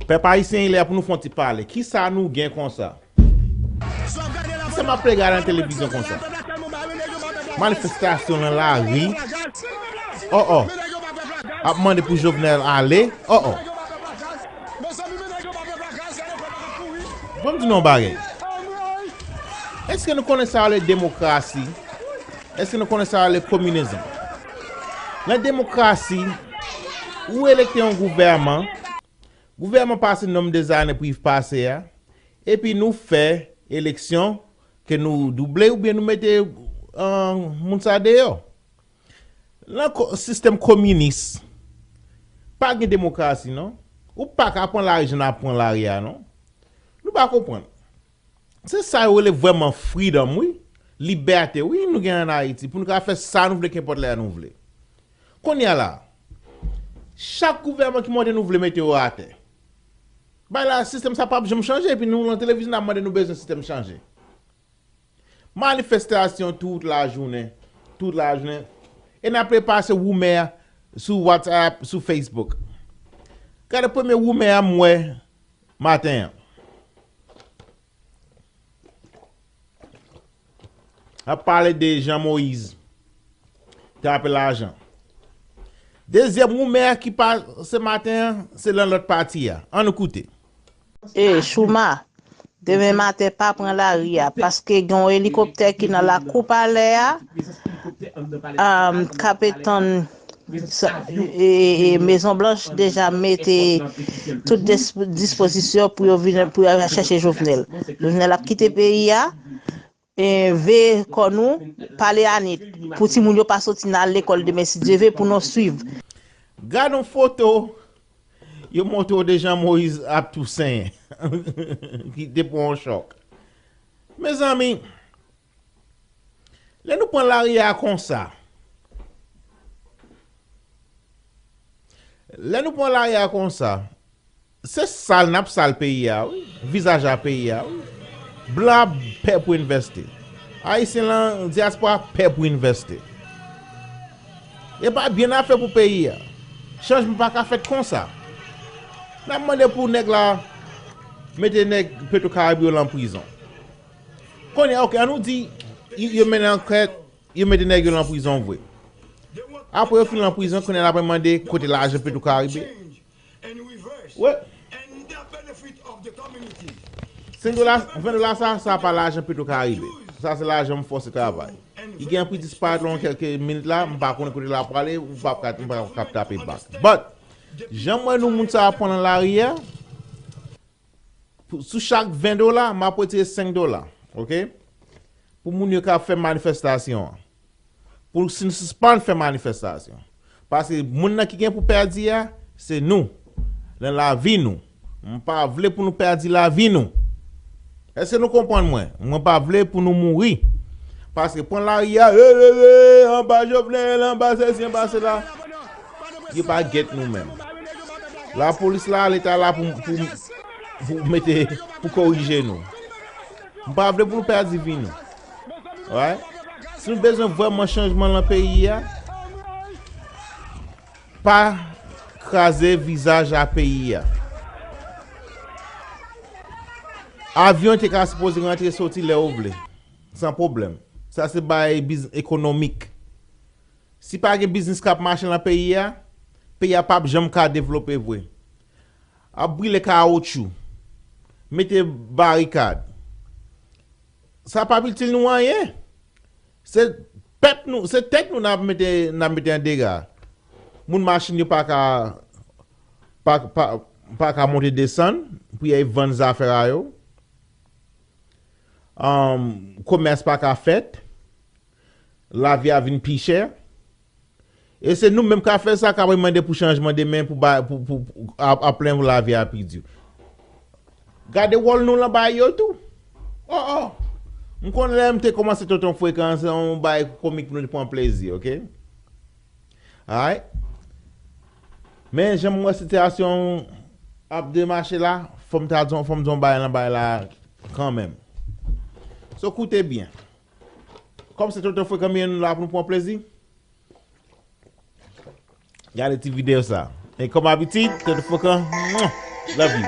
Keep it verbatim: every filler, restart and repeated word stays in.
Pèp ayisyen, lè pou nou fè yon ti pale. Kisa nou gen konsa? Kisa m ap gade nan televizyon konsa? Manifestasyon nan lari. Oh, oh. Ap mande pou Jovenel ale. Oh, oh. Ban m di nou yon bagay. Èske nou konnen sa yo rele demokrasi? Èske nou konnen sa yo rele kominizm? Nan demokrasi, ou elekte yon gouvèman, gouvèman pase nonb de zane pou l pase a, epi nou fè eleksyon ke nou double oubyen nou mete, euh, moun sa deyò. Nan ko-, sistèm kominis, pa gen demokrasi, non. Ou pa ka pran lari jan n ap pran lari a, non. Nou pa konprann. Se sa yo rele vrèman freedom, wi. Libète, wi, nou gen ann Ayiti. Pou nou ka fè sa nou vle, kenpòt lè nou vle. Kounye a la, chak gouvèman ki monte, nou vle mete yo atè. Bay la, sistèm sa p ap janm chanje, epi nou nan televizyon, n ap mande nou bezwen sistèm chanje. Manifestasyon tout lajounen, tout lajounen. E n ap repase woumè sou WhatsApp, sou Facebook. Gade premye woumè a m wè maten an. Ap pale de Jean Moïse trape lajan. Dezyèm woumè ki pase maten an, se nan lòt pati a. Ann nou koute. E, Chouma, demen maten pa pran lari a, paske gen yon elikoptè ki nan lakou palè a, um, k ape tann sa, e, e, Mezon Blanch deja mete tout dis-, dispozisyon pou yo vin, pou yo al chèche Jovenel. Jovenel ap kite peyi a, e, veye kò nou, pale a nèt, pou timoun yo pa soti nan al lekòl demen, si Dye ve, pou nou swiv. Gade yon foto, yo montre w de Jean Moïse ap tousen, ki te pran yon chòk. Mezanmi, lè nou pran lari a konsa, lè nou pran lari a konsa, se sal n ap sal peyi a, wi. Vizaj a peyi a, wi. Blan ap pè pou envèsti. Ayisyen lan dyaspora pè pou envèsti. E pa byen n ap fè pou peyi a. Chanjman pa ka fèt konsa. N ap mande pou nèg la mete nèg Petro Caribe yo lan prizon. Kounye a, oke, ann nou di, y-, yo mennen ankèt, yo mete nèg yo lan prizon vre. Apre yo fin lan prizon, kounye a n ap mande kote lajan Petro Caribe. Wi. Senk dola, ven dola sa, sa pa lajan Petro Caribe. Sa se lajan m fòse travay. Li gen pou disparèt lan kèlke minit la, m pa konnen kote l ap prale, m pa ka, m pa ka tape bak. But, jan m wè nou moun sa ap pran nan lari a, pou, sou chak ven dola, m ap retire senk dola, oke? Pou moun yo ka fè manifestasyon an. Pou si n sispann fè manifestasyon. Paske moun nan ki gen pou pèdi a, se nou. Nan lavi nou. M pa vle pou nou pèdi lavi nou. Èske nou konprann mwen? Mwen pa vle pou nou mouri. Paske pran lari a, e, e, e, anba Jovenel, anba sesi, anba sela. Yo pa gèt nou menm. Lapolis la, Leta la pou, pou, pou mete, pou korije nou. M pa vle pou nou pèdi vi nou. Right? Si nou bezwen vrèman chanjman lan peyi a, pa kraze vizaj a peyi a. Avyon te ka sipoze rantre soti lè ou vle, san pwoblèm. Sa se bagay biz-, ekonomik. Si pa gen biznis k ap mache lan peyi a, peyi a p ap janm ka devlope vre. Ap brile kawotchou, mete barikad. Sa p ap itil nou anyen. Se pèp nou, se tèt nou n ap mete, n ap mete an dega. Moun machin yo pa ka, pa, pa, pa ka monte desann pou y al vann zafè a yo. Ann, komès pa ka fèt. Lavi a vin pi chè. E se nou menm k ap fè sa, k ap mande pou chanjman demen, pou ba, pou, pou, pou ap, ap plenyen pou lavi a pi di. Gade wòl nou lan bagay yo tou. Oh, oh. M konnen lè m te kòmanse Tonton Frekan, se yon bagay komik pou nou te pran plezi, oke? Alright? Men jan m wè sitiyasyon ap demache la, fò m ta di, fò m di yon bagay lan bagay la kanmenm. So, koute byen. Kòm se Tonton Frekan m ye, nou la pou nou pran plezi. Gade ti videyo sa. E kòm abitid, Tonton Frekan, mwah! Love you.